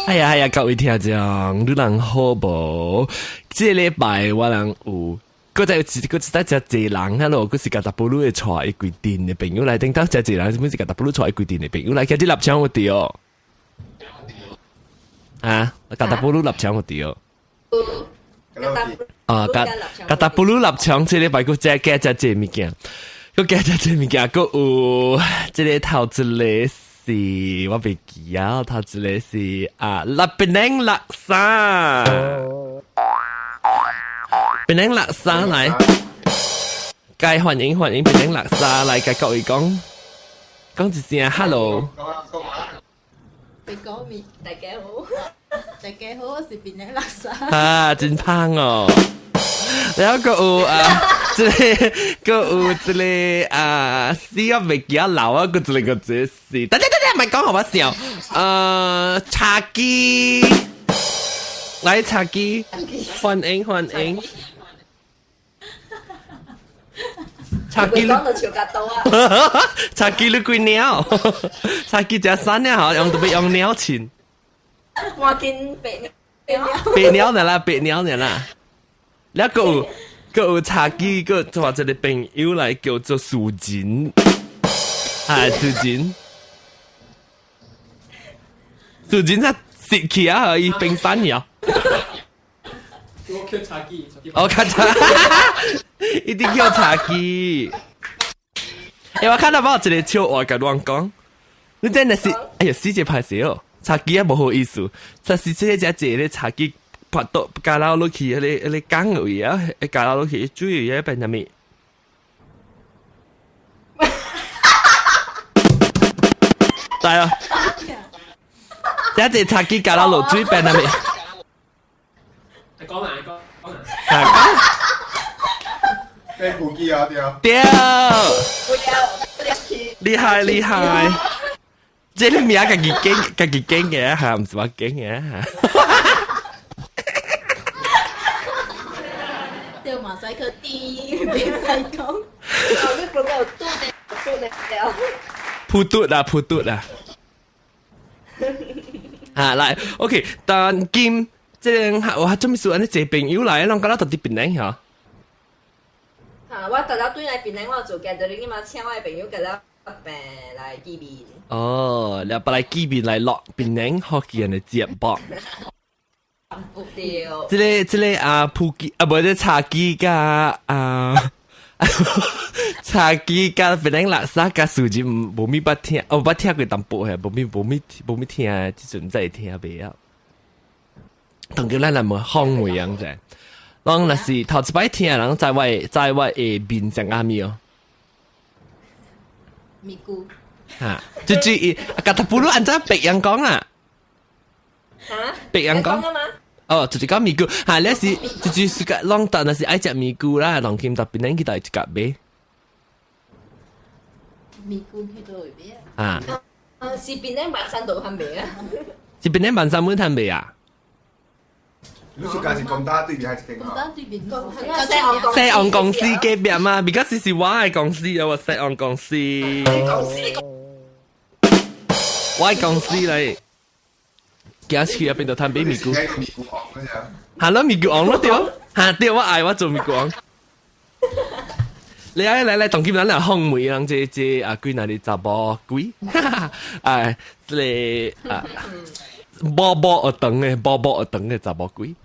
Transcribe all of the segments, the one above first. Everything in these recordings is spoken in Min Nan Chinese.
哎呀哎呀，各位聽眾，你人好無？這個禮拜我人有，閣再一閣一搭真濟人，哈囉，閣是共達布魯會帶伊規陣的朋友來，頂頭真濟人，本是共達布魯帶伊規陣的朋友來，今日立場有對哦。啊，共達布魯立場有對哦。啊，共共達布魯立場，這禮拜閣再加真濟物件，閣加真濟物件，閣有這個頭一個是我袂記啊，頭一個是啊，拉檳城叻沙，檳城叻沙來，該歡迎歡迎檳城叻沙來，共各位講講一聲 hello。別講面，大家好，大家好，我是檳城叻沙。啊，真芳哦！然後閣有啊，這個閣有這個啊，死我袂記得老啊，閣一個這是，等等等等，莫講予我笑。茶記，來茶記，歡迎歡迎。茶記你講到笑甲多啊！茶記你幾鳥？茶記食三鳥吼，用特別用鳥親。我見白鳥。白鳥呢啦，白鳥呢啦。了閣有閣有茶記，閣帶一個朋友來叫做素錦，啊素錦，素錦才食起啊，伊冰山了。我叫茶記，我較茶，一定叫茶記。欸，我看到某一個笑話，共阮講，你真的是，哎呀，死這歹勢哦，茶記也無好意思，就是這個只一個茶記。拍到加落落去，彼個江位啊，加落落去水位變啥物？對啊，這隻茶記加落落水變啥物？你講埋，講講埋。啊，講。變古記啊，對。對。厲害厲害，這個名家己講，家己講的哈，毋是我講的哈。對馬賽克滴，袂使講。哦，你講到嘟的嘟的了。噗嘟啦，噗嘟啦。啊，來，OK，但今這個哇，做咩事按呢濟朋友來，攏敢若佇檳城吼？哈，我逐日轉來檳城，我做 gathering 嘛，請我的朋友共咱病來見面。哦，了捌來見面來錄檳城福建的節目。對。這個啊，普記啊，無這茶記佮啊，茶記佮檳城叻沙佮素錦無咪捌聽，哦，捌聽過淡薄係，無咪無咪無咪聽，這陣才會聽袂曉。當叫咱來問風味樣子，人若是頭一擺聽，人知我的面像啥物哦？咪咕。哈，就注意，甲達布魯按怎白樣講啊？哈？白樣講。哦，就是講咪咕，哈，你是就是個攏當若是愛食咪咕啦，當今特別咱去佗一角買。咪咕去佗位買啊？啊，是檳城萬山度販賣啊？是檳城萬山本攤賣啊？你說間是公大對面還是邊公大對面。西岸公司隔壁嘛，because 是我的公司，我西岸公司。我的公司嚟，行去那邊就攤買咪咕。咪咕王嗰隻。係咯，咪咕王咯對，嚇對，我愛我做咪咕王。你來來來，當今咱來訪問人這這啊，幾若日查某鬼，哎，這個啊，某某學堂的，某某學堂的查某鬼。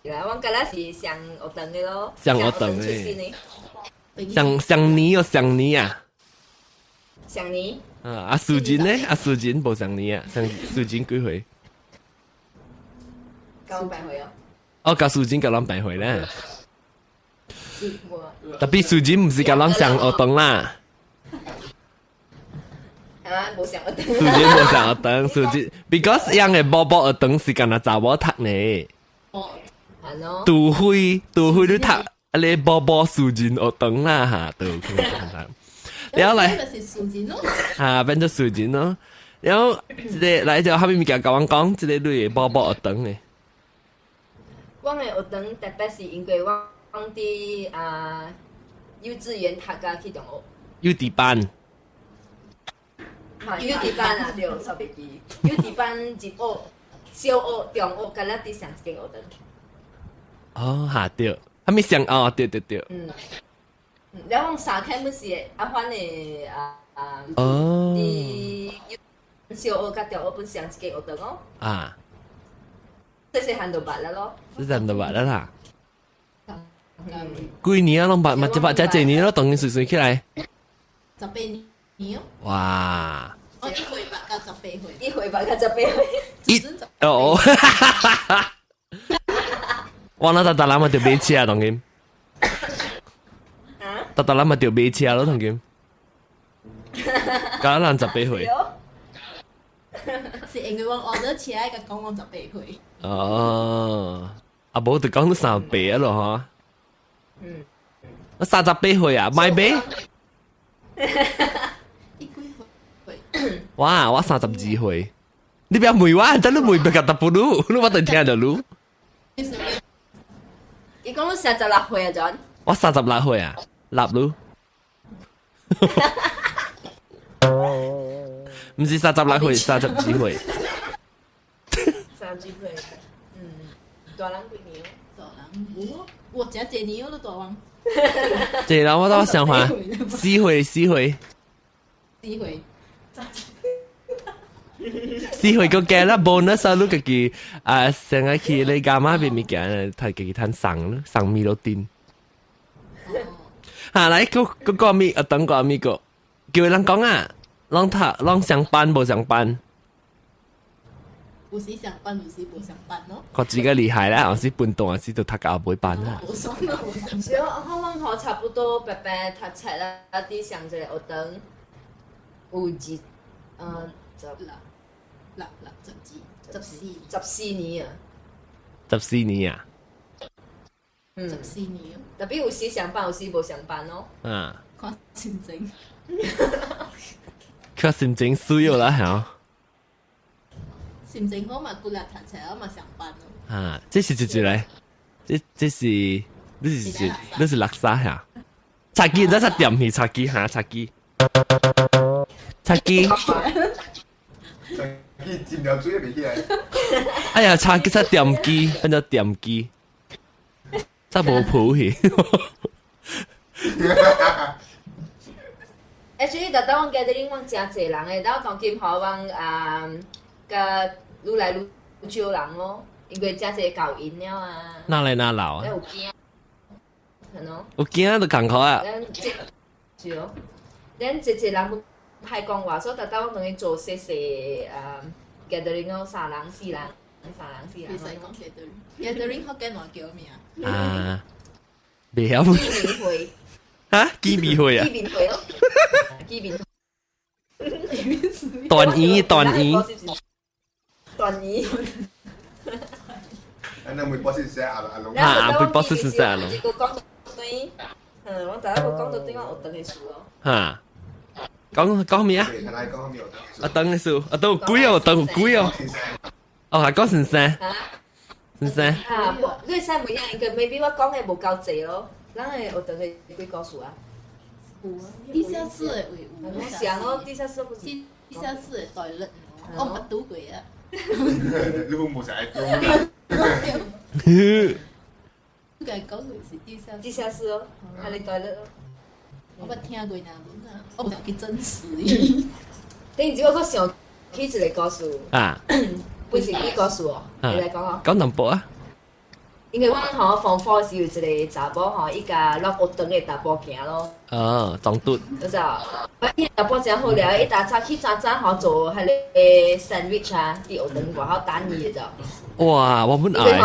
啦，阮敢若是上學堂的咯，上學堂的，上上年哦，上年啊，上年。啊，阿素錦呢？阿素錦無上年啊，上素錦幾歲？佮阮平歲哦。哦，佮素錦佮咱平歲咧。特別素錦毋是佮咱上學堂啦。啊，無上學堂。素錦無上學堂，素錦，because 樣的某某學堂是干焦查某讀呢。哦。除非你讀啊你某某私人學堂啦哈，都可以然後來，啊變做私人咯。然後這個來就後面物件共阮講，這個你的某某學堂的。阮的學堂特別是因為我佇啊幼稚園讀到去中學。幼稚班。哈，幼稚班啊，對，煞袂記。幼稚班入學，小學、中學佮咱佇上一間學堂。哦，嚇對，還沒上哦，對對對。嗯，了阮三開本是阿番的啊啊。哦。佇小學佮中學本上一間學堂哦。啊。細細漢就捌了咯。細細漢就捌了啦。幾年啊，攏捌嘛，一捌才幾年咯，當然算算起來。 18年哦。哇！我一歲捌到18歲。一歲捌到十八歲。一哦，我那逐逐人嘛著買車當今。啊？逐逐人嘛著買車咯，當今。佮人十八歲。是因為我 order 車，佮講我十八歲。哦，啊無就講你38咯，嗬。嗯。我38歲啊，買買。你幾歲？哇！我32歲。你不要問我，真你問別個答不嚕，你我就聽到嚕。伊講你36歲啊，John？我三十六歲啊，立嚕。毋是三十六歲，32歲。 32歲，嗯，大人幾年？大人，我我真濟年都大人。這人我都想話，4歲，4歲。 4歲。 4歲個計啦，bonus 啊，你家己啊，成日去你家媽邊物件，睇家己趁送咯，送米都丁。嚇，來個個個咪啊，等個咪個，叫人講啊，攏讀攏上班無上班？有時上班，有時無上班咯。我自己厲害啦，有時半動，有時就讀到後尾班啦。無爽咯，無爽。是哦，我阮吼差不多白白讀冊啦，佇上一個學堂有二，十六、六六十二、十四、14年啊。十四年啊？嗯，十四年。 Tapi 有時上班，有時無上班咯。啊。看心情。看心情需要啦，嚇。心情好嘛，骨力讀冊嘛上班咯。啊，這是一一個，這是你是你是垃圾嚇？茶几，這是點去茶几嚇？茶几，茶几。茶几沾了水袂起來。哎呀，茶几才點機，變做點機，才無譜去。 Actually，逐當阮 gathering，阮誠濟人的，然後當今吼，阮啊，佮愈來愈少人咯，因為誠濟教因了啊。哪來哪老啊？有囝，係喏。有囝就艱苦啊。咱這是哦，咱濟濟人歹講話，所以逐當阮當去做細細啊 gathering 咯，三人四人，三人四人。袂使講 gathering，gathering 福建話叫咩啊？啊，袂曉。見面會。嚇？見面會啊？見面會咯。見面。斷語斷語。斷語。啊，那會博士寫阿阿龍。啊，會博士寫阿龍。這個講到對，嗯，我第一個講到對，我學堂的事咯。嚇？講講咩啊？阿等的事，阿等有鬼哦，等有鬼哦。哦，係講先生。先生。啊，你會使問下，因為 maybe 我講的無夠濟咯。咱的學堂的幾故事啊？有啊，地下室的位有。我想咯，地下室不是。地下室的 toilet，我捌拄過啊。你會無成日講。你講講是地下地下室哦，還是 toilet 咯。我捌聽過呢，我無想去證實。頂陣我閣想起一個故事。啊。不是幾故事哦，你來講哦。講淡薄啊。因為阮吼 form four 時有一個查某吼，伊共落學堂的查埔囝咯。哦，撞拄。就是啊，伊查埔真好料，伊逐早起早早吼做彼個 sandwich 啊，佇學堂外口等伊的就。哇，我本愛。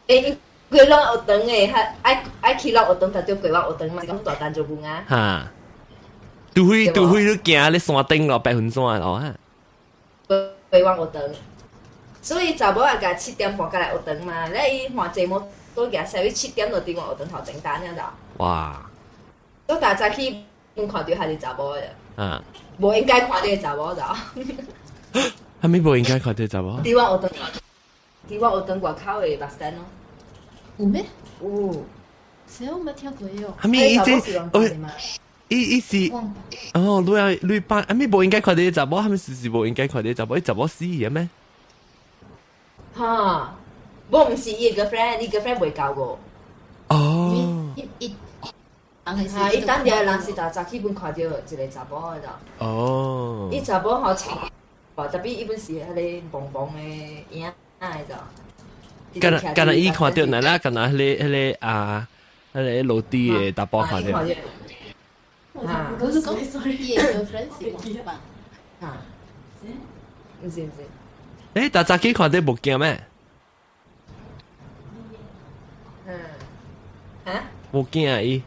欸，佢攏學堂的，較愛愛去攏學堂，特著過我學堂嘛，講大單做工啊。哈。除非除非你行咧山頂咯，白雲山哦啊。過我學堂。所以查某也共7點半過來學堂嘛，咧伊換坐摩托行，所以7點就佇我學堂頭前等了就。哇！我大早起，阮看著還是查某的。啊！無應該看著查某就。係咪無應該看著查某？佇我學堂，佇我學堂外口的 bus stand 咯。有咩？有。誰我沒聽過喲。係咪伊這？哦，伊伊是哦，你啊你班，係咪無應該看著查某？係咪是是無應該看著查某？伊查某死嘅咩？哈，我毋是伊個 girlfriend，伊 girlfriend 袂教我。哦。伊伊，啊，伊等下人是早早起本看著一個查某的。哦。伊查某吼穿，特別伊本是彼个蒙蒙的影的就。敢若敢若伊看著，那啦，敢若彼个啊，彼个落地的查埔看著。啊，我是講伊的 girlfriend 是王八。啊，毋是毋是。欸，逐早起看著無驚咩？嗯。啊？無驚啊伊。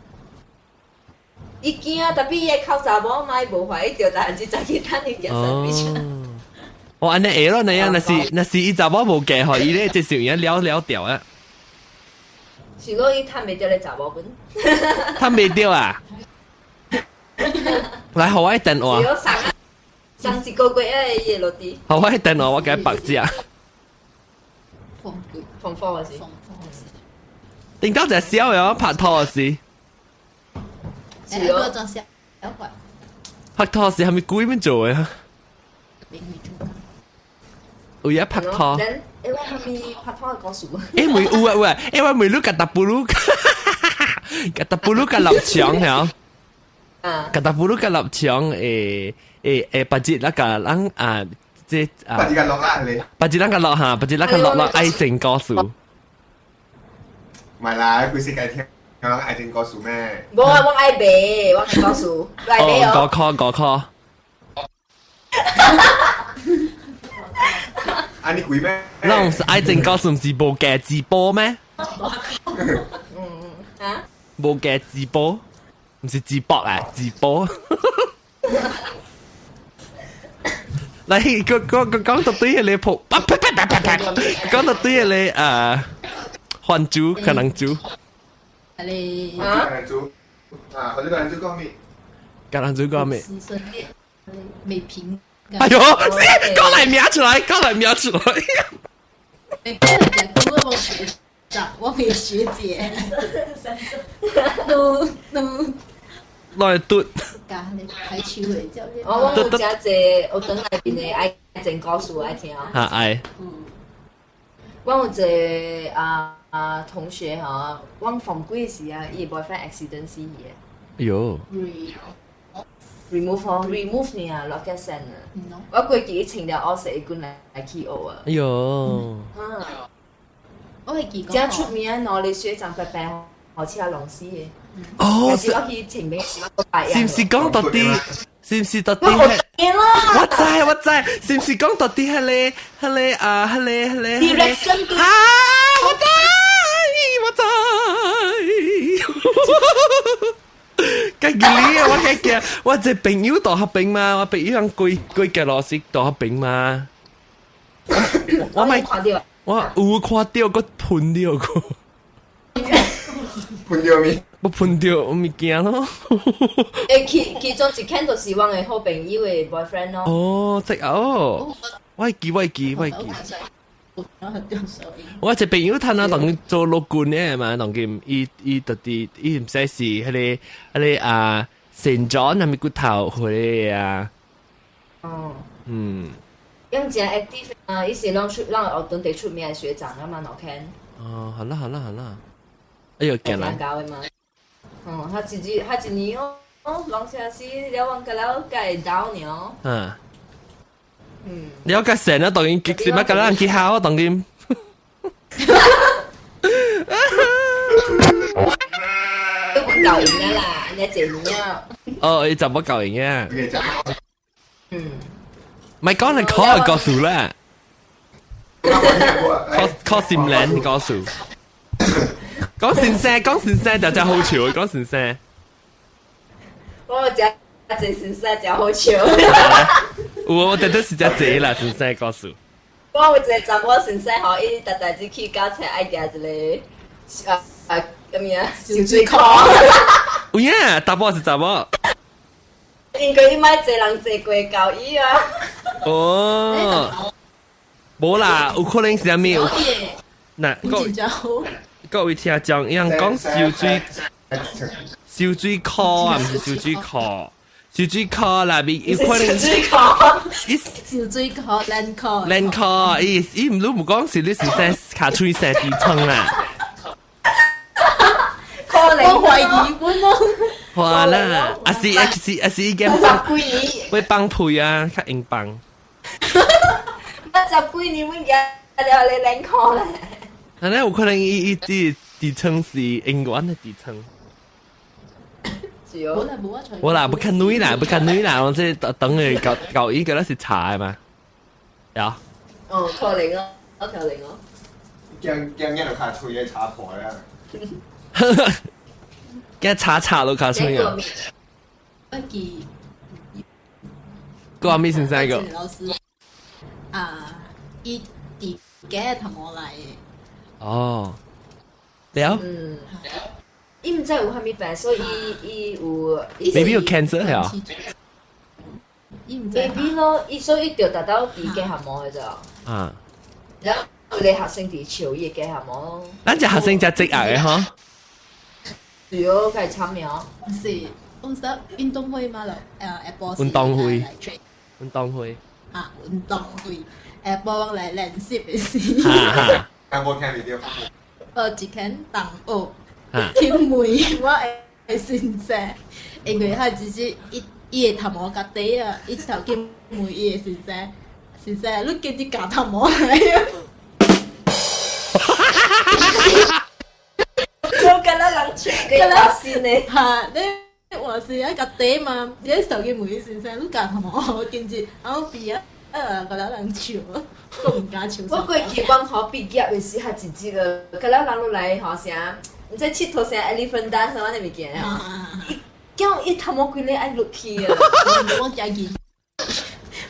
伊驚，特別伊會哭查某嘛，伊無懷疑著，但是早起等伊行山邊。哦，按呢會咯，那樣若是伊查某無驚吼，伊咧這是有影了了掉啊。是講伊趁袂著咧查某本。趁袂著啊？來，予我電話。送一個月啊，伊會落地。予我電話，我共伊縛食。放放火是。放火是。頂到隻小的拍拖時。是哦。拍拖時係咪鬼面做的？有影拍拖。欸，我係咪拍拖的故事？欸，袂有啊有啊，欸，我問你甲達布魯，甲達布魯甲立場嚇。啊。甲達布魯甲立場，欸欸欸，別日那個人啊，這啊。別日甲落啦，你。別日咱甲落哈，別日咱甲落落愛情故事。唔係啦，規世界聽講愛情故事咩？無啊，我愛賣，我愛故事，來賣哦，五箍五箍。啊！你鬼咩？那毋是愛情故事，毋是無價之寶咩？嗯啊？無價之寶，毋是之寶啊，之寶。來，個個個講到對彼個鋪，啪啪啪啪啪啪，講到對彼個啊，還珠可能珠。你啊？可能珠啊，或者可能珠講咩？可能珠講咩？師生戀未平。哎呦，講來名出來，講來名出來。欸，我學長，我沒學姐。都都。來嘟。加你排球的教練。哦，我有誠濟學堂內面的愛情故事愛聽。哈愛。我有一個啊同學吼，我放幾時啊，伊 boyfriend accident 死去的。哎呦。 remove 吼，remove 呢啊，落個線啊。我過記穿了烏色的軍來去學啊。哎呦。啊。我會記。真出名，喏，你學長白白好似阿龍死的。哦，是我去前面是是毋是講到底？是毋是到底？我我知我知，是毋是講到底彼个彼个啊？彼个彼个。 Direction 啊！我知我知。計記你啊！我計記，我這朋友大學兵嘛，我朋友人規規個老師大學兵嘛。我咪我有看著，閣噴著個。噴著咩？我噴著物件咯。欸，其中一間就是我的好朋友的 boyfriend 咯。哦，這哦，我記我記我記。我一朋友他那當做陸軍的嘛，當今伊伊特地伊毋使是彼個啊，腎臟係咪骨頭彼個啊？哦。嗯。樣真 active 啊！伊是攏出攏學當地出名的學長啊嘛，老看。哦，好啦好啦好啦。哎呦，驚啦！教的嘛。哦，他自己他一年哦，攏車死了，往個了該down 了。嗯。嗯。你有個成啊，當然激死乜個人去考啊，當然。都唔夠型啦，你這年啊。哦，伊就冇夠型啊。嗯。咪講係考係告訴啦。考考心靈告訴。講先生，講先生就真好笑，講先生。我食這先生真好笑。我特特是只濟啦，先生告訴。我有一個查某先生吼，伊逐逐日去交冊愛行一個啊啊，啥物啊？小水庫。有影，查某是查某。因為伊莫坐人坐過交伊啊。哦，無啦，有可能是啥物？嗱，各位聽眾，伊人講燒水燒水庫啊，毋是燒水庫，燒水殼啦，咪有可能燒水殼，燒水殼、冷殼、冷殼，伊伊毋你毋講是你是生尻喙生痔瘡啦。可能我懷疑阮咯。哇啦，啊是啊是啊是已經十幾年，會放屁啊，較硬放。 十幾年阮家了你冷殼咧。但係有可能伊伊啲痔瘡是永遠的痔瘡。是哦。無啦，無啊，無啦，不看女啦，不看女啦，我這等佢搞搞伊個那是茶的嘛，有。哦，可能哦，可能哦。驚驚一路尻喙嘅查婆啦。驚查查都尻喙啊！我記。個咩先生個？老師啊，伊佇家同我來的。哦，了。嗯。伊毋知有啥物病，所以伊有。 Maybe 有 cancer 係啊？伊毋知。 Maybe 咯，伊所以伊就達到佇結合膜的咋。啊。然後有個學生佇笑伊的結合膜咯。咱隻學生只職業的吼。對哦，開始參與。是，我說運動會嘛，就下晡運動會。運動會。啊，運動會，下晡我來練習的時。哈哈。剛無聽到。一間同學去問我的先生，因為他只是伊伊的頭毛較短啊，伊一頭去問伊的先生，先生，你今日咬頭毛來啊？我敢若人吹個老師呢？哈，你話是啊，較短嘛？你手機問伊先生，你咬頭毛，我今日然後比啊，個老人笑，都毋敢笑。我過去阮學畢業的時，較一日個，敢若人落來吼啥？毋知𨑨迌啥 elephant dance 啥物物件啊？伊叫伊頭毛規个愛落去啊！我誠見，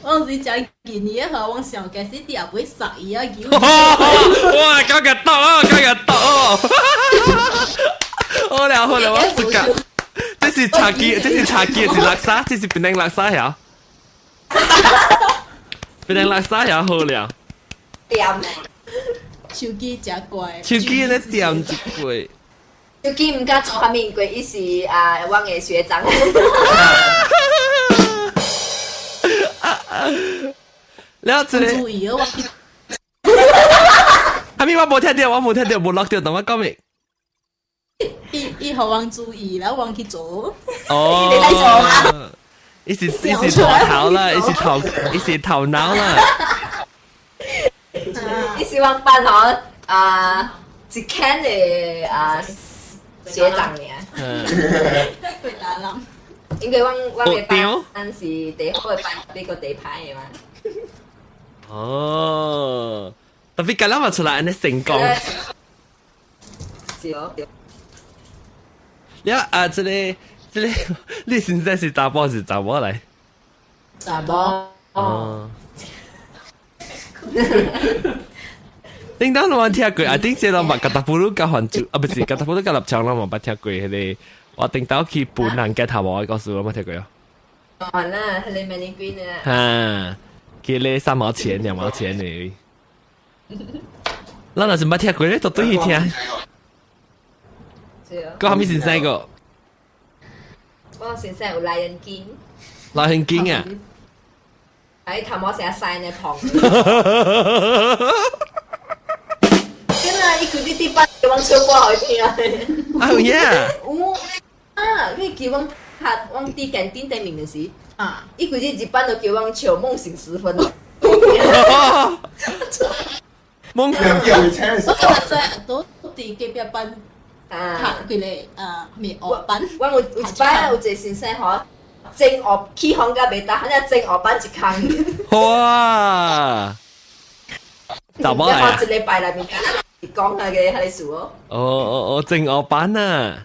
我是誠見伊啊，我想其實佇後尾殺伊啊！哇，搞個刀啊，搞個刀哦！好了好了，我自家，這是茶几，這是茶几，是垃圾，這是檳榔垃圾呀！檳榔垃圾呀，好了。掂。手機誠怪。手機咧掂一過。手機毋敢做啥物過，伊是啊，阮的學長。了這個。注意哦，我。阿咪我無聽到，我無聽到，無錄到，等我講咩？伊伊予阮注意，然後阮去做。哦。伊是伊是頭頭啦，伊是頭伊是頭腦啦。伊是阮班吼啊，一間的啊。學長爾，對打人。因為阮阮的班是第好的班，比個第歹的嘛。哦，特別今日嘛出來按呢成功。是哦。了啊，這個這個，你現在是查某是查某來？查某。哦。頂當攏聽過，啊頂這攏嘛，吉達布魯甲環州，啊不是，吉達布魯甲立場攏嘛捌聽過彼個。我頂當去本人街頭無的故事，我捌聽過啊。哦，那彼個 Many Green 啊。哈，給你三毛錢、兩毛錢的。咱若是捌聽過咧，都對去聽。閣啥物先生個？我先生有 Lion King。 Lion King 啊！喺頭毛成日曬呢旁。真啊！伊規日佇班叫阮唱歌予伊聽。啊有影？有啊！你記阮拍阮佇間頂頂面的時，啊！伊規日入班就叫阮唱《夢醒時分》。夢醒時分。我剛才都佇隔壁班啊，讀幾个啊咩學班。阮有有一擺有一個先生吼，前學起哄甲袂當，反正前後班一空。哇！查某來啊！一禮拜內面講下嘅，彼個事哦。哦哦哦，正學班啊！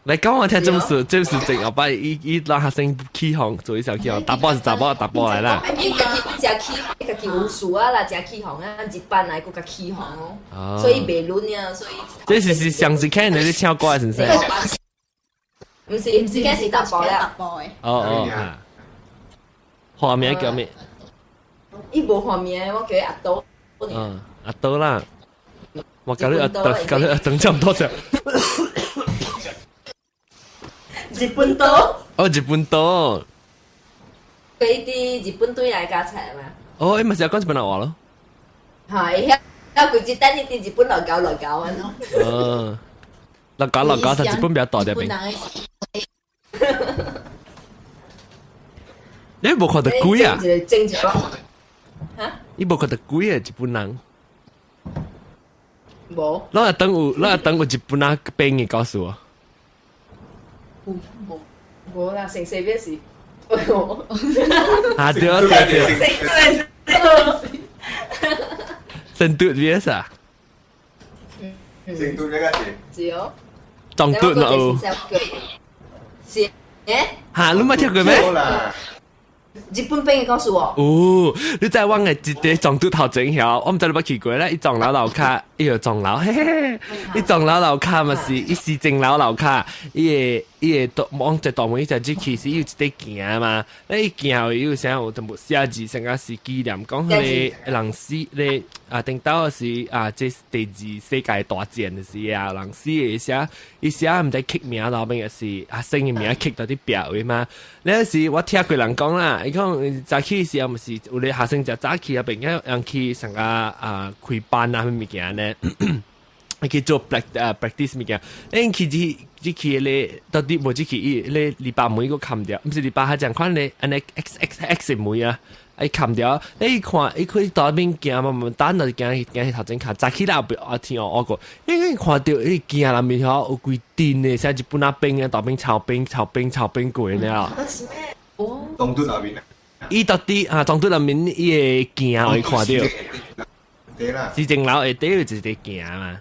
來講我聽，這是這是正學班，伊伊讓學生起哄，做一小起哄，查某是查某，查某來啦。伊家己誠起，伊家己有事啊啦，誠起哄啊，一班來閣較起哄哦，所以袂輪啊，所以。這是是上一屆你咧唱歌的先生。毋是毋是，這是查埔啦。哦哦，花名叫咩？伊無花名，我叫伊阿多。嗯，阿多啦。我教你阿等，教你阿等差唔多隻。日本刀。哦，日本刀。佢啲日本隊來教冊嘛。哦，伊咪是講日本話咯。係，遐佢只等伊佇日本來教來教啊。哦，來教來教，他日本比較大啲邊。你無看到鬼啊？正嚇？你無看到鬼啊？日本人。無。咱等有，咱等有日本人兵嘅告訴我。有無？無啦，成世咩事？啊對對對。成都咩事啊？成都呢個字。是哦。中都咯。是。誒？嚇！你冇聽過咩？日本兵嘅告訴我。哦，你知我嘅一個撞拄頭前曉，我毋知你捌去過咧。伊撞樓樓跤，伊就撞樓，嘿嘿嘿。伊撞樓樓跤嘛是，伊是正樓樓跤，伊會伊會往一大門伊就入去是伊有一塊行嘛。咧伊行伊有啥有全部寫字，成個是紀念講彼個人死咧啊，頂到是啊，這是第二世界大戰的時啊，人死的寫伊寫毋知刻名，後邊也是啊，生的名刻到佇壁位嘛。那時我聽過人講啦，伊講早起時啊，毋是有咧學生食早起啊，朋友人去上個啊開班啊，啥物件呢？去做 practice 物件，因去這這去咧，到底無這去伊咧禮拜門閣冚掉，毋是禮拜還這款咧，按呢 X X X 門啊，伊冚掉，你看伊去倒邊行嘛，嘛等就行行去頭前看，早起來啊天哦，我個，因為看到伊行內面吼有規陣的，像日本仔兵啊，倒邊操兵操兵操兵過了。哦，東都那邊啊？伊到底啊，東都那邊伊會行會看到。對啦。市政樓下底有一個行嘛。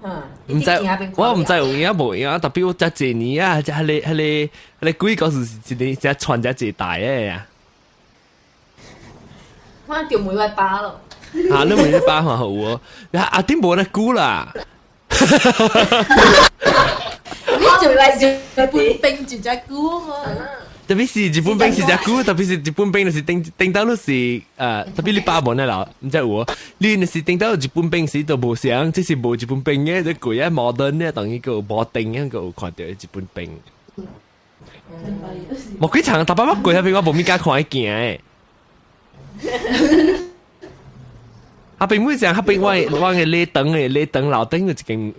嗯，毋知我毋知有影無影，特別我遮濟年啊，這彼个彼个彼个鬼故事是一个這傳遮濟代的啊。我就每位巴咯。啊，你每位巴看好哦，啊頂無那久啦。你就來日本兵一隻久嘛？特別是日本兵是隻久，特別是日本兵就是頂頂到你是特別你爸無呢啦，毋知有無？你若是頂到日本兵時都無相，這是無日本兵嘅，這鬼啊摩登呢，當伊個有無定嘅，個有看到日本兵。無幾層，逐擺我過遐邊我無物敢看伊行的。啊，並每上，彼邊我我嘅禮堂嘅禮堂樓頂有一間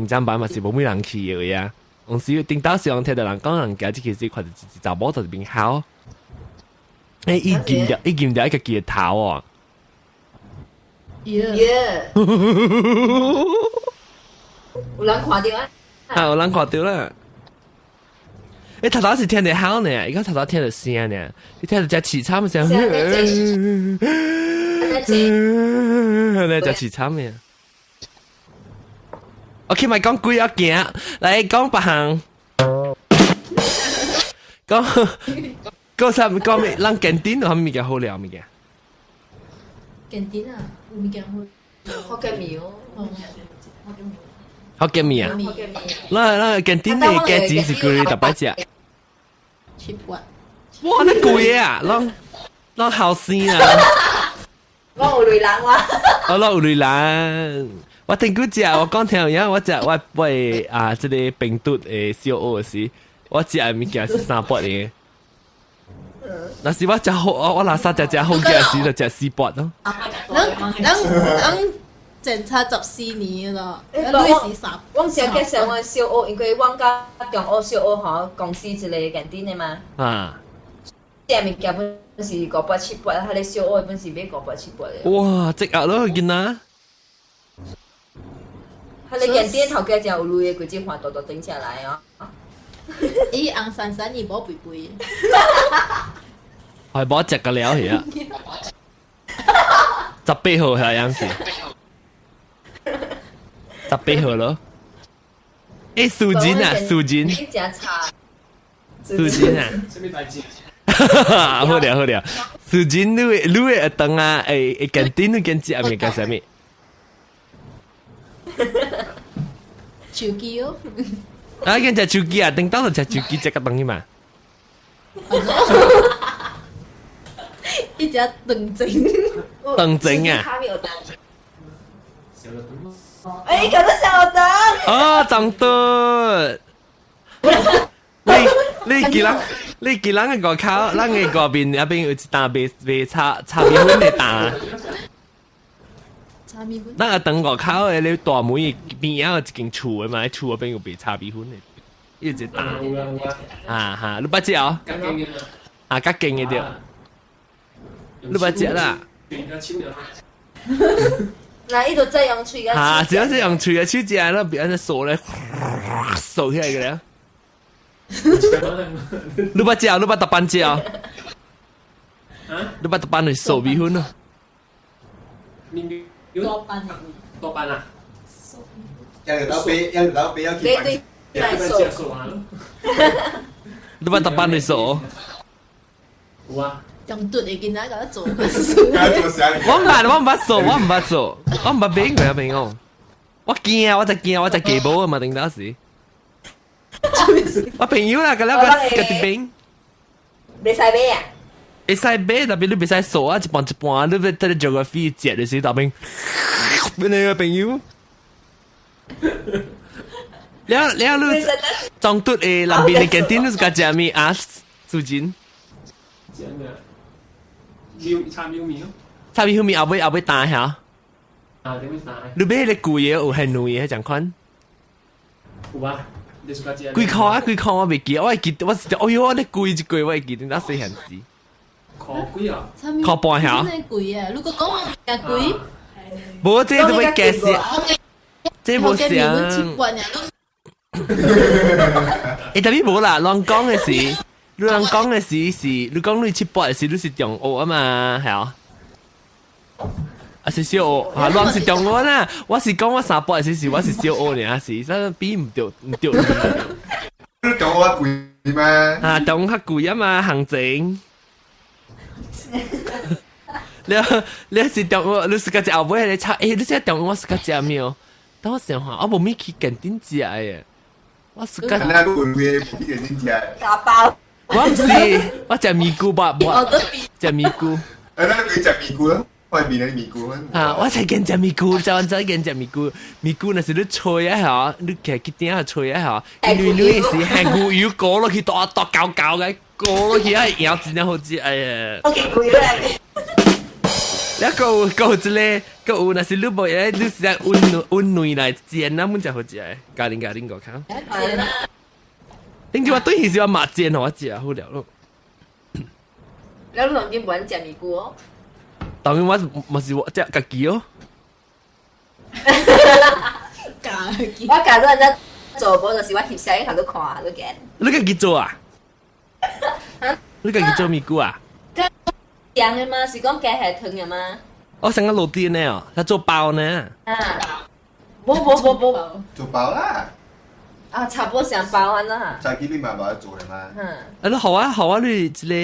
砧板嘛是無咩人去的呀。有時頂到時聽到人講人行這個是看到一查某在這邊哭。欸，伊撳掉，伊撳掉伊家己的頭哦。耶！有人看著啊？啊，有人看著啦。欸，頭頭是聽著哭呢，伊講頭頭聽著聲呢，伊聽著遮凄慘聲。咧遮凄慘的。OK，莫講鬼仔驚，來講別項。講講啥？講咩？咱堅頂有啥物件好料物件？堅頂啊，有物件好。福建麵哦。福建麵啊！咱咱堅頂的價錢是幾逐擺食？七八。哇！那貴啊，攏攏後生啊！我有類人我。我攏有類人。我頂久食，我講聽有影，我食我我啊，這個病毒的小學時，我食的物件是三百的。若是我食好，我我垃圾食食好嘅時，就食四百咯。咱咱咱檢查14年咯，你是三。我上計上我小學，因為我佮中學小學吼公司一個堅頂的嘛。啊。這物件本是五百七百，彼個小學本是買五百七百的。哇！積壓咯，囡仔。彼個堅頂頭家真有鐳的，規只換大大頂起來哦。伊紅杉杉伊無肥肥。係無食個了去啊！18號係樣子，18號咯。欸，素貞啊，素貞。素貞啊。啥物代誌？好了好了，素貞你會你會當啊？會會堅頂你堅食物件啥物？手機哦。啊，堅食手機啊，頂到就食手機食個當去嘛。一隻斷症。斷症啊！哎，搞到小燈。哦，長得。喂，你記人，你記人个外口，咱个外面那邊有一擔賣賣炒炒麵粉的擔。炒麵粉。咱個等外口的你大門邊仔有一間厝的嘛，厝嗰邊有賣炒米粉的，伊有一擔。啊哈，你捌食哦？啊，較勁的對。你捌食啦？嗱，伊就真用喙個。啊，只要是用喙啊，手食，那邊安掃咧，掃起來個咧。你捌食？你捌逐班食？啊？你捌逐班去掃米粉啊？多班的。多班啊？一老俾一老俾一你對嚟掃。你捌逐班去掃？有啊。用嘟的囡仔共我做。我毋捌，我毋捌做，我毋捌做，我毋捌買過啊，朋友。我驚啊，我就驚，我就記無啊嘛，頂當時。我朋友啦，個了個個啲冰。袂使買啊？會使買，特別你袂使數啊，一半一半，你欲得 geography 食的時特別，邊個朋友？了了，你裝嘟的南邊的 canteen 你是佮食咩啊？蘇真？食咩？苗炒苗麵咯。炒米麵後尾後尾彈下。啊，點樣彈？你買迄個貴的有係軟的，這款？有啊。幾箍啊？幾箍我袂記，我會記，我是哎喲，你貴一個我會記，那細漢時。箍幾啊？箍半下。真貴啊！如果講較貴，無這都欲加死，這無像。欸，特別無啦，人講的是，你人講的是是，你講你七八的時，你是中學啊嘛，係啊？啊是小學，啊，亂是中學啦。我是講我三八的時是我是小學爾，是，所以比毋著毋著。中學貴咩？啊，中學較貴啊嘛，行情。你你是中學，你是個食後尾咧炒，欸，你這中學我是個食咩？等我想下，我無物去 canteen 食的，我是個。那個會去 canteen 食？打包。我毋是，我食咪菇吧，我食咪菇。欸，那你食咪菇咯？外面的咪菇。啊，我才見食咪菇，就我才見食咪菇。咪菇若是你吹啊嚇，你徛去頂下吹啊嚇，軟軟是係牛油裹落去，大大厚厚个裹落去，啊，咬真正好食，哎呀！我見過啦。了閣有閣有一個，閣有若是你無會，你是愛溫溫軟來煎啊，阮才好食的。家庭家庭個看。頂次我對時我嘛煎予我食好了咯。了你當今無愛食咪菇哦？當然我嘛是我食家己哦。家己。我假如人家做無，就是我翕相片，你看，你見。你家己做啊？你家己做咪菇啊？樣的嗎？是講加下糖的嗎？我想講落地呢哦，他做包呢。啊，無無無無。做包啦。啊，差不多像包安啦。在幾你嘛無做的嘛？嗯。啊，你好啊好啊，你這個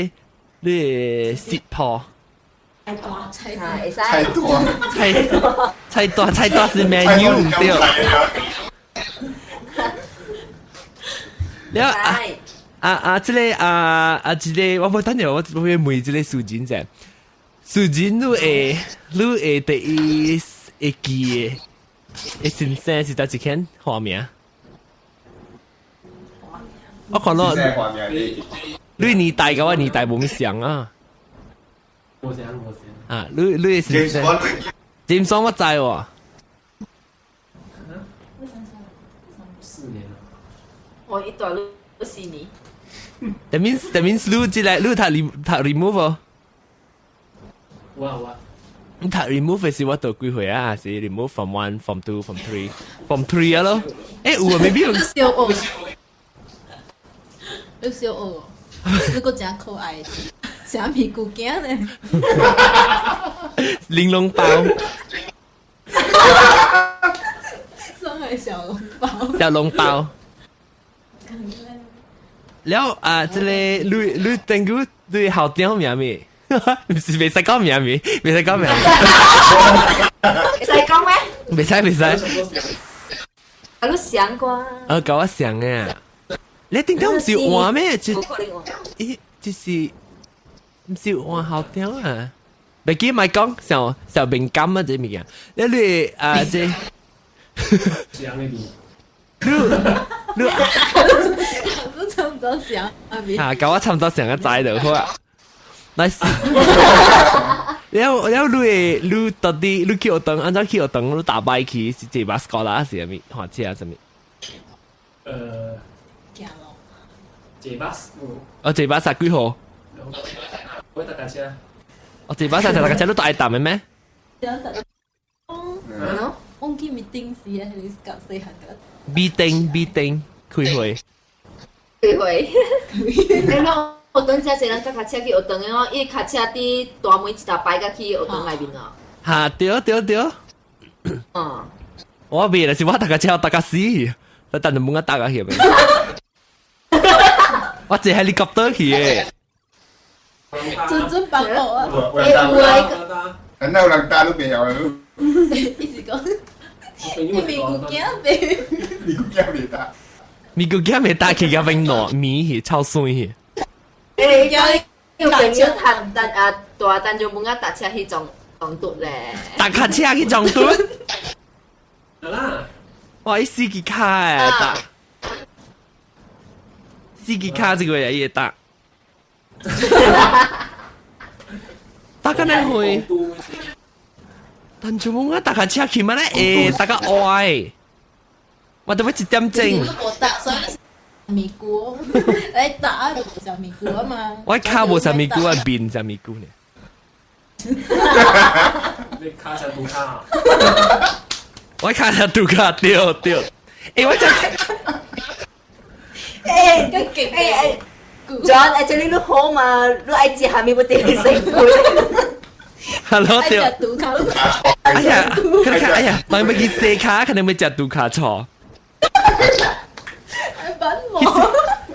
你食譜。菜大菜菜大菜菜大菜大是 menu 毋對。了啊啊啊！這個啊啊，這個我無等下我我會問這個蘇真者，蘇真你會你會第一會記的，會先生是佗一間花名？我看到你年代佮我年代無物像啊。無像無像。啊，你你是詹桑我知喎。 4年。我一段路4年。 That means 你這個你讀讀 remove 哦。有啊有啊。你讀 remove 是我讀幾歲啊？是 remove form one, form two, form three, form three 啊咯。欸有啊，maybe 有。小學。你小學，你閣誠可愛，食咪菇囝呢？玲瓏包。算係小籠包。小籠包。了啊，這個你你等於你校長名咩？毋是袂使講名咩？袂使講名。會使講咩？袂使袂使。啊，你想過？啊，佮我想啊。你頂頭毋是換咩？這咦，這是毋是換校長啊？袂記咪講，小小敏感啊，這物件。你你啊，這。想那邊。你你。你唱多上啊邊。嚇，甲我差唔多上個知就好啊。來是，了了，你會你到底你去學堂，按怎去學堂？你搭擺去是坐巴士高啦，是啥物？火車啊，啥物？行路。坐巴士。哦，坐巴士幾號？我搭架車。哦，坐巴士搭架車，你搭愛搭的咩？哦，我去 meeting 時啊，你夾細漢個。 meeting meeting 開會。開會。你講學堂遮濟人搭卡車去學堂的哦，伊卡車佇大門一頭擺甲去學堂內面哦。嚇，對對對。嗯。我未啦，是我搭架車搭架死，我等陣冇得搭架去。我坐 helicopter 去的。準準八個啊！等到人打都袂曉啊！意思講，你咪顧驚袂？咪顧驚袂打？咪顧驚袂打去甲變糯米去，臭酸去。欸，有朋友搭搭啊，大單就冇搭車去撞撞嘟咧。搭卡車去撞嘟？得啦！哇！伊司機卡誒，搭司機卡這個也會搭。搭個哪會？但就冇啊！搭架車去嘛咧？欸，搭個愛，我都要一點鐘。我搭所以咪菇，你打就無啥咪菇啊嘛。我卡無啥咪菇啊，面啥咪菇呢？你卡上杜卡？我卡上杜卡，對對。欸，我真。欸，更勁欸欸。John，actually 你好嘛？你愛食蝦米不得成杯。 Hello，對。杜卡。哎呀，看看，哎呀，當要去洗卡，肯定要食杜卡錯。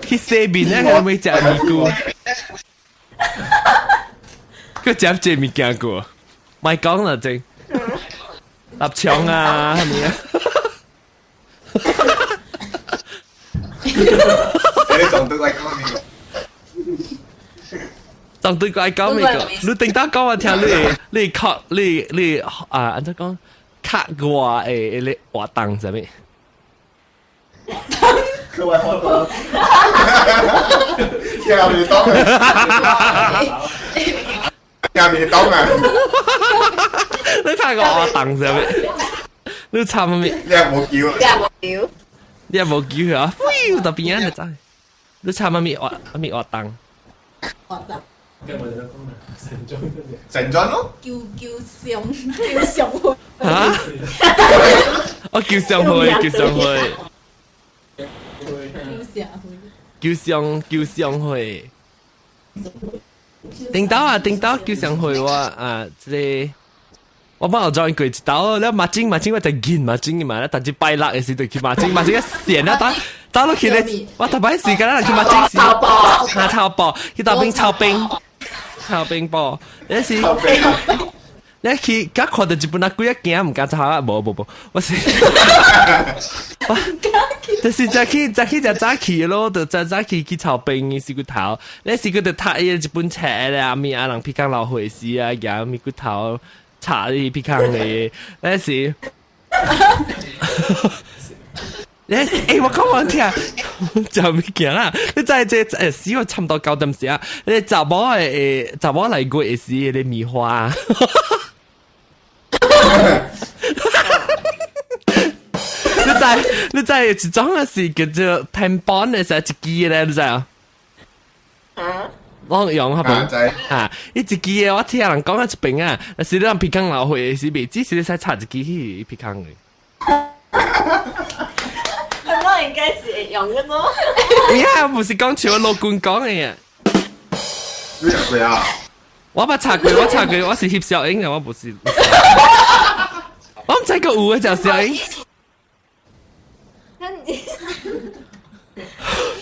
去洗面咧，肯定要食咪菇。佢食這物件過，咪講啦，正臘腸啊，係咪啊？你撞到愛講咩個？撞對愛講咩個？你頂當講我聽，你你靠你你啊，按怎講？卡我的你活動啥物？課外活動。聽袂懂啊！聽袂懂啊！你拍個活動啥物？你參咩？你也無叫，你也無叫，你也無叫啊！飛到邊啊？就知。你參咩活咩活動？活動。成裝咯。叫叫上叫上會。嚇！我叫上會，叫上會。叫上會。叫上叫上會。頂到啊，頂到叫上會我啊，這個我幫我 join 過一道，了馬經馬經我就見馬經嘛，了但是拜六的時就去馬經，馬經一線啊打打落去咧，我頭擺時間啦去馬經時，下草埔去當邊草冰，草冰波，你是。你去，甲看到日本阿鬼仔驚，毋敢走啊！無無無，我是，我就是早起早起就早起咯，就早早起去草冰洗骨頭，你是佢就讀伊一本冊咧，阿咪阿人皮工老會時啊，夾咪骨頭查啲皮工的，那是。你欸，我講我聽，食物件啦，你知這死我差不多9點時啊，你查某的查某來過的時，你棉花。你知你知一種啊是叫做天板的時一支咧，你知啊？啊？攏用好無？啊！伊一支的，我聽人講啊一邊啊，若是你人鼻孔流血時，袂只是你使插一支去鼻孔的。我應該是會用的咯。哎呀，不是講笑，老君講的呀。你有過啊？我我捌查過，我查過，我是翕小影的，我不是。我毋知個有的就小影。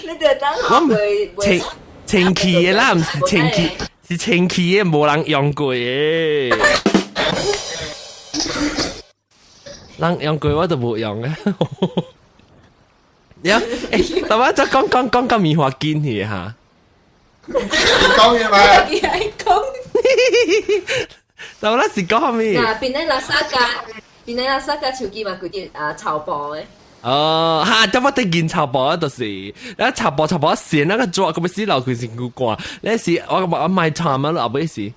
你就當我唔清清氣的啦，毋是清氣，是清氣的，無人用過的。人用過我就無用嘅。呀，欸，但我再講講講到棉花筋去哈。講嘢嘛？講。但我那是講咩？嗱，邊啲垃圾架，邊啲垃圾架手機嘛，佢啲啊草包的。哦，哈，得我得見茶包就是，一茶包茶包線那個做，咁死流佢身軀汗。那時我買慘啊，後尾時，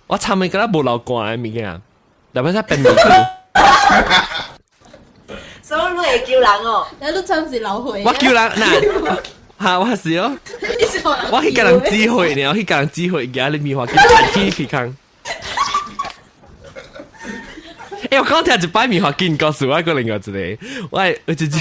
我慘咪覺得無流汗的物件，特別是變面所以你會叫人哦？你都真是流血。我叫人嗱，嚇我是哦，我去共人指揮呢，我去共人指揮，而家你棉花去皮坑。欸，我剛聽一擺棉花筋故事，我閣另外一個，我自己，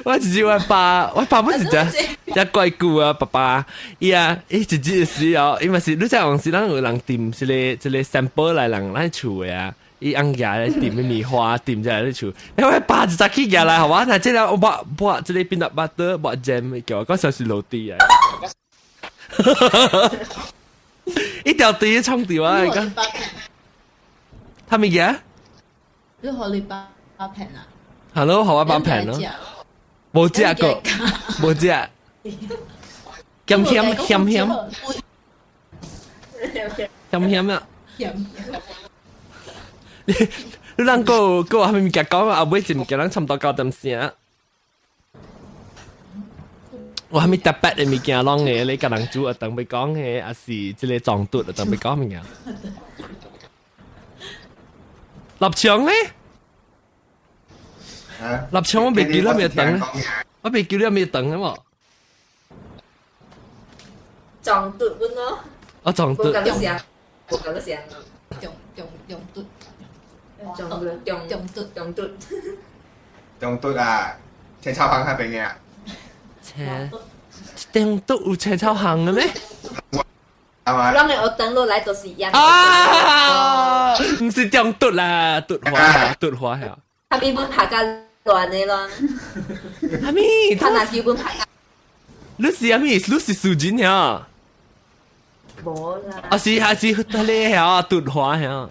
我自己我爸，我爸不是只只怪舊啊，爸爸，伊啊，伊自己時哦，伊嘛是，你知往時咱有人訂這個 sample 來人咱厝的啊，伊按舉來訂的棉花訂在咧厝，欸，我爸一早起舉來，予我，那這個我抹抹這個 peanut butter 抹 jam，叫我講像是落地啊，一條地衝掉啊！講，他物件？你予你爸平啊？係咯，予我爸平咯。無食過，無食。鹹鹹鹹鹹，鹹鹹啊！鹹。你人閣閣有啥物物件講啊？後尾一物件，咱差不多9點聲。有啥物特別的物件攏會你共人煮學堂欲講的，抑是這个撞拄學堂欲講物件？臘腸咧？臘腸我袂記得咩腸，我袂記得咩腸的無？撞拄本咯。我撞拄。無共你寫，無共你寫。撞撞撞拄。撞拄撞撞拄撞拄。撞拄啊！青草巷彼邊的啊。青中都有青草巷的咩？咱的學堂落來都是一樣。啊，毋是中毒啦，毒花，毒花呀。他比本拍較亂的咯。啥物？他若基本拍。你是啥物？你是素人呀？無啦。啊是還是彼个呀？毒花呀？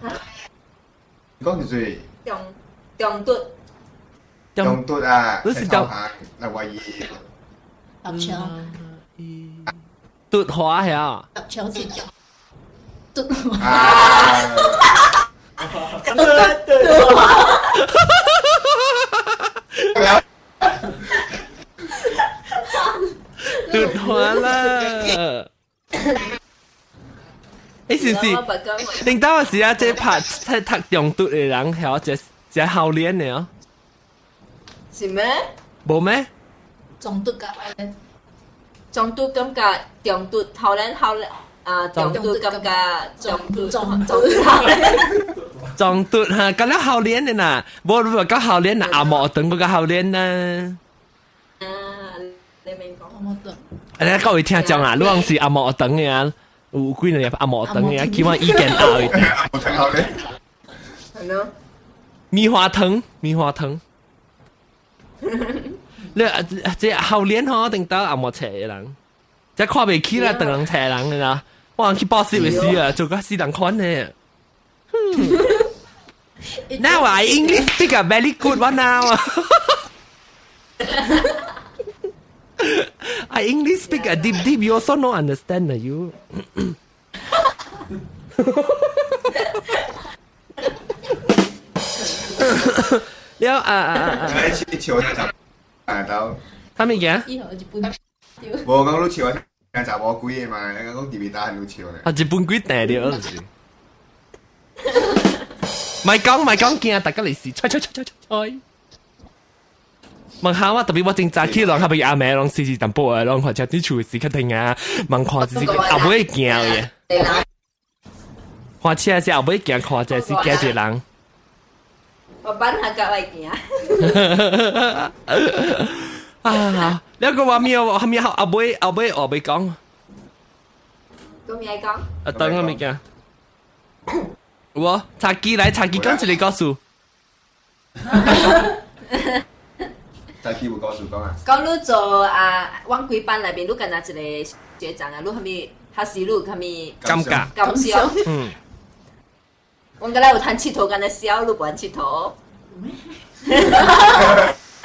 講是誰？中中毒。中毒啊！你是中來懷疑。臘腸。毒花呀！臘腸是毒花。毒花。毒花啦！欸，是是，頂當時啊，這拍這讀中毒的人，曉這這少年的哦。是咩？無咩？中毒㗎。中毒感覺中毒頭咧頭咧啊！中毒感覺中毒中毒中毒哈，咁了少年的呐，無你話講少年呐，阿毛等過個少年呐。啊，你明講阿毛等。你各位聽眾啊，你講是阿毛等的啊，有幾個阿毛等的啊，起碼意見拗一點。阿毛等好咧。係咯。棉花糖，棉花糖。你啊，這少年吼，頂到阿毛冊的人。這看袂起啦，當人冊人的啦，我去報紙會死啊，做個死人款的。Now I English speak a very good one now. I English speak a deep deep. You also no understand you. 了啊啊啊！你笑就啊到。啥物件？無講你笑。查某鬼的嘛，你講特別大很笑咧。啊，日本鬼定著就是。莫講莫講，驚大家嚟試，吹吹吹吹吹。問下我特別我真早起，人較比阿妹攏試試淡薄啊，攏或者佇厝時較聽啊，問看是後尾行的。看車是後尾行，看者是驚一個人。我班下格來行。啊！你個話咩？後面後尾後尾後尾講。講咩講？啊，等我物件。有無？茶几來，茶几講一個故事。茶几有故事講啊？講你做啊，阮規班內面，你敢若一個學長啊，你啥物？還是你有啥物？尷尬。感想。嗯。阮敢若有通𨑨迌，敢若痟，你無通𨑨迌。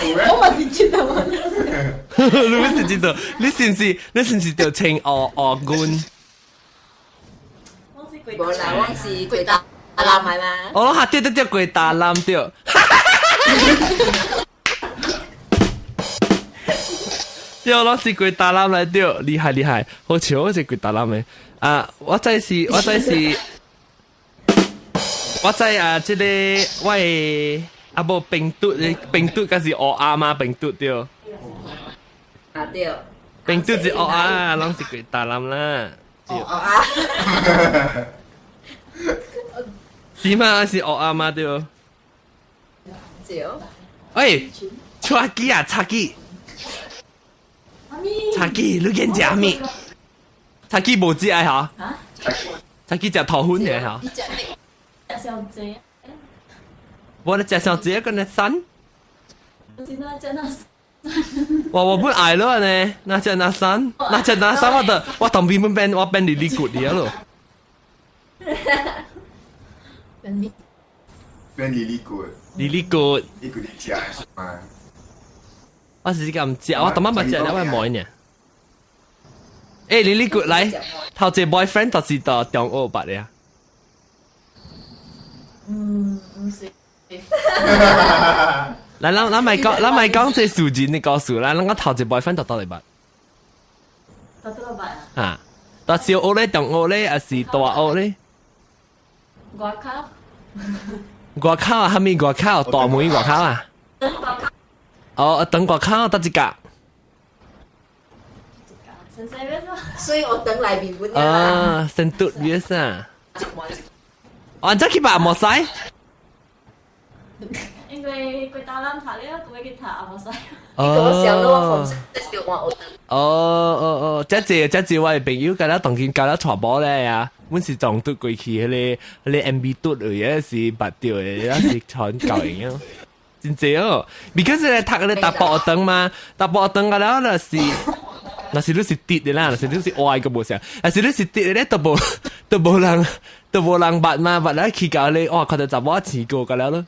我嘛是𨑨迌。你不是𨑨迌，你是毋是？你是毋是著穿烏烏軍？無啦，我是鬼打男的嘛。哦，哈對對對，鬼打男對。對，攏是規大攬來對，厲害厲害，好笑，我是規大攬的。啊，我知是，我知是，我知啊，這个我的啊無冰嘟，冰嘟敢是烏鴉嗎？冰嘟對。啊對。冰嘟是烏鴉，攏是規大攬啦。烏鴉。是嗎？是烏鴉嗎？對。對。喂，茶几啊，茶几。茶几，你見食物？茶几無食的吼？茶几食頭粉的吼？食上濟。無你食上濟個那散。是那食那。我我本愛咯呢，那食那散，那食那散，我就我當邊本變我變哩哩骨了咯。變變哩哩骨。哩哩骨。伊骨你食嘛？我是咁食，我當晚捌食了，我無呢。欸，哩哩骨來，頭一個 boyfriend 就是到中學捌的啊。嗯，毋是。來，咱咱莫講，咱莫講這數字的故事啦。咱講頭一個 boyfriend 到佗裡捌？到佗裡捌啊？啊，到小學咧、中學咧，還是大學咧？外口。外口啊？蝦米外口？大門外口啊？哦，等外口佗一格？所以我等內面本啊，先嘟咩啥？哦，這去吧，莫使。因為規大攬讀了，閣欲去讀也無使。哦。哦哦哦，這這這這我的朋友佮咱當今佮咱帶某咧啊，阮是撞拄過去彼个彼个 MB 拄的，是捌著的，也是傳教樣。真濟哦，because 咧讀彼个大埔學堂嘛，大埔學堂個了就是，若是你是直的啦，若是你是歪個無相，若是你是直的咧，都無都無人都無人捌嘛，捌來去到咧，哇，看到查某錢過個了咯。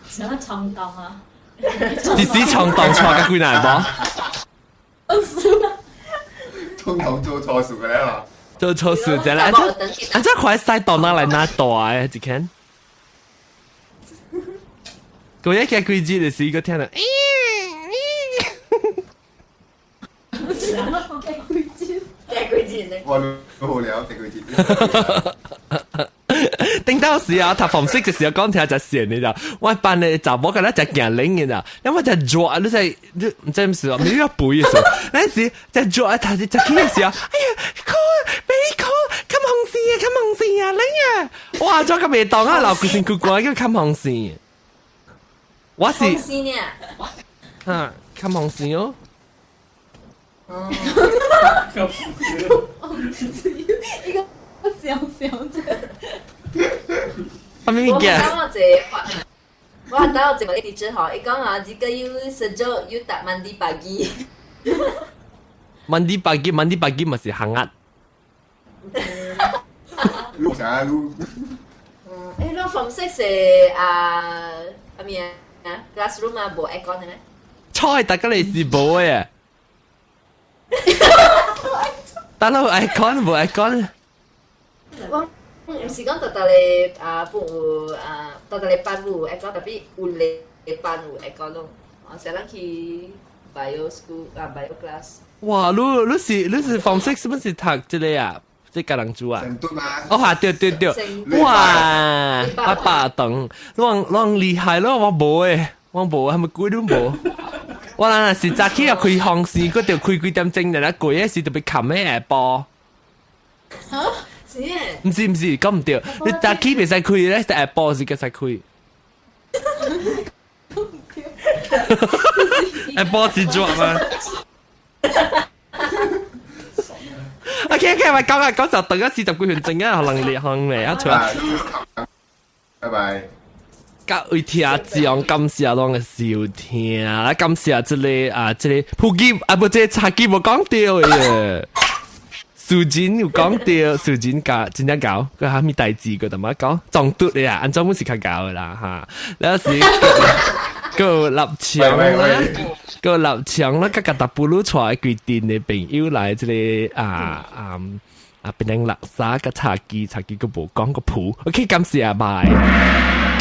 想要衝動啊！一時衝動錯個幾難無？衝動做錯事個了。做錯事真啦，啊這啊這塊使到哪來哪大的一間？嗰一個幾節就是個聽到，幾節？我好了，幾節。頂到時啊，讀 form six 嘅時候講聽就線你就，我班的查某個咧就驚冷嘅啦，因為就熱，你在你唔知唔是啊，沒有背嘅時候，那時就熱，他是就起嘅時候，哎呀，cold，very cold，冚風扇啊，冚風扇啊，冷啊，哇，這個袂當啊，老規身軀寒叫冚風扇，我是，哈，冚風扇哦。哦，一個小小的。我我我等我一個 teacher 吼，伊講啊，jika you sejuk you tak mandi pagi。 Mandi pagi, mandi pagi 嘛是 hangat。你啥你？嗯，欸，你 form six 是啊，啥物啊？classroom 啊，無 aircon 的咩？菜大家你是無的。但係 aircon 無 aircon。我毋是講逐逐个啊，本有啊，逐逐个班有 aircon，特別有個班有 aircon 咯。啊，成日去 bio school 啊，bio class。哇！你你是你是 form six 是不是讀這个啊？這個人住啊？哦哈，對對對，哇！阿爸等，攏攏厲害咯，我無誒，我無，係咪鬼都無？我若是早起要開風扇，閣著開幾點鐘，然後過嘅時就欲冚彼下晡。嚇？是？毋是毋是，講毋對。你早起袂使開咧，下晡時閣使開。下晡是熱嗎？OK OK，咪講啊，講就等咗40幾分鐘啊，可能你可能嚟啊，出。拜拜。各位聽眾，感謝攏的收聽，來感謝這个啊，這个普及啊，無這个茶几無講著的，素貞有講著，素貞教真正𠢕，閣啥物代誌閣淡薄講，撞拄的啊，按怎阮是較𠢕的啦哈，了是閣有立場啦，閣有立場啦，佮佮達布魯帶規陣的朋友來這个啊啊啊，變成垃圾佮茶几，茶几閣無講閣鋪，OK，感謝，拜。